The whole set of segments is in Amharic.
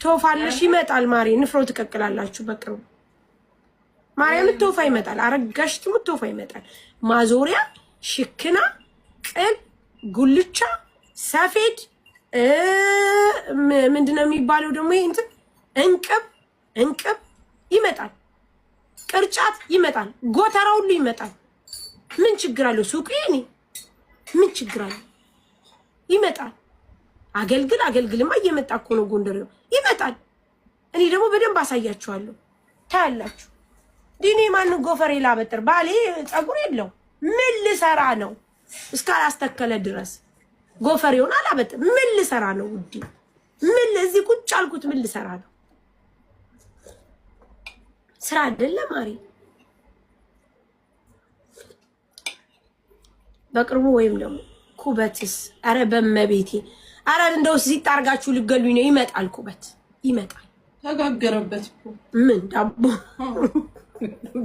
ቶፋለሽ ይመጣል። ማሪ ንፍሮ ትቀቅላላችሁ በቅርቡ። ማርያም ቶፋ ይመጣል። አረጋሽ ትሙት ቶፋ ይመጣል። ማዞሪያ፣ ሽክና፣ ቅል፣ ጉልቻ፣ ሰፌድ ምንድነው የሚባለው ደግሞ ይሄ እንትን እንቅብ እንቅብ ይመጣል። ቅርጫት ይመጣል። ጎተራ ሁሉ ይመጣል። ምን ችግር አለው? ሱቅ የኔ ምን ችግር አለው? ይመጣል። አገልግል አገልግልማ እየመጣ እኮ ነው። ጎንደር ነው ይመጣል። እኔ ደግሞ በደንብ አሳያችኋለሁ። ታያላችሁ። ዲኔ ማን ጎፈሬ ላበጥር? ባሌ ፀጉር የለው። ምን ልሰራ ነው? እስካላስተከለ ድረስ ጎፈሬውን አላበጥር። ምን ልሰራ ነው ውዴ? ምን እዚህ ቁጭ አልኩት? ምን ልሰራ ነው? ስራ አይደለም ማሪ። በቅርቡ ወይም ደግሞ ኩበትስ፣ አረ በመቤቴ፣ አረ እንደው ሲጣርጋችሁ ልገሉኝ ነው። ይመጣል፣ ኩበት ይመጣል። ተጋገረበት እኮ። ምን ዳቦ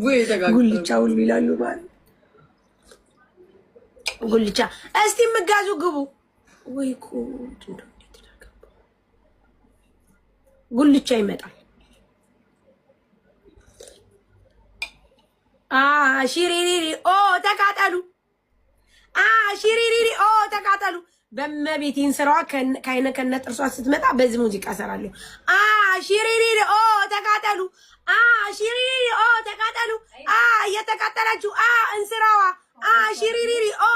ወይ ተጋገረበት። ጉልቻ ሁሉ ይላሉ ማለት ጉልቻ። እስቲ የምጋዙ ግቡ። ወይ ጉድ! እንደው እንዴት ላገባው። ጉልቻ ይመጣል። አ ሺሪሪሪ ኦ ተቃጠሉ። አ ሺሪሪሪ ኦ ተቃጠሉ። በመቤቴን ስራዋ ከአይነ ከነ ጥርሷ ስትመጣ በዚህ ሙዚቃ እሰራለሁ። አ ሺሪሪሪ ኦ ተቃጠሉ። አ ሺሪሪሪ ኦ ተቃጠሉ። አ እየተቃጠላችሁ አ እንስራዋ አ ሺሪሪሪ ኦ።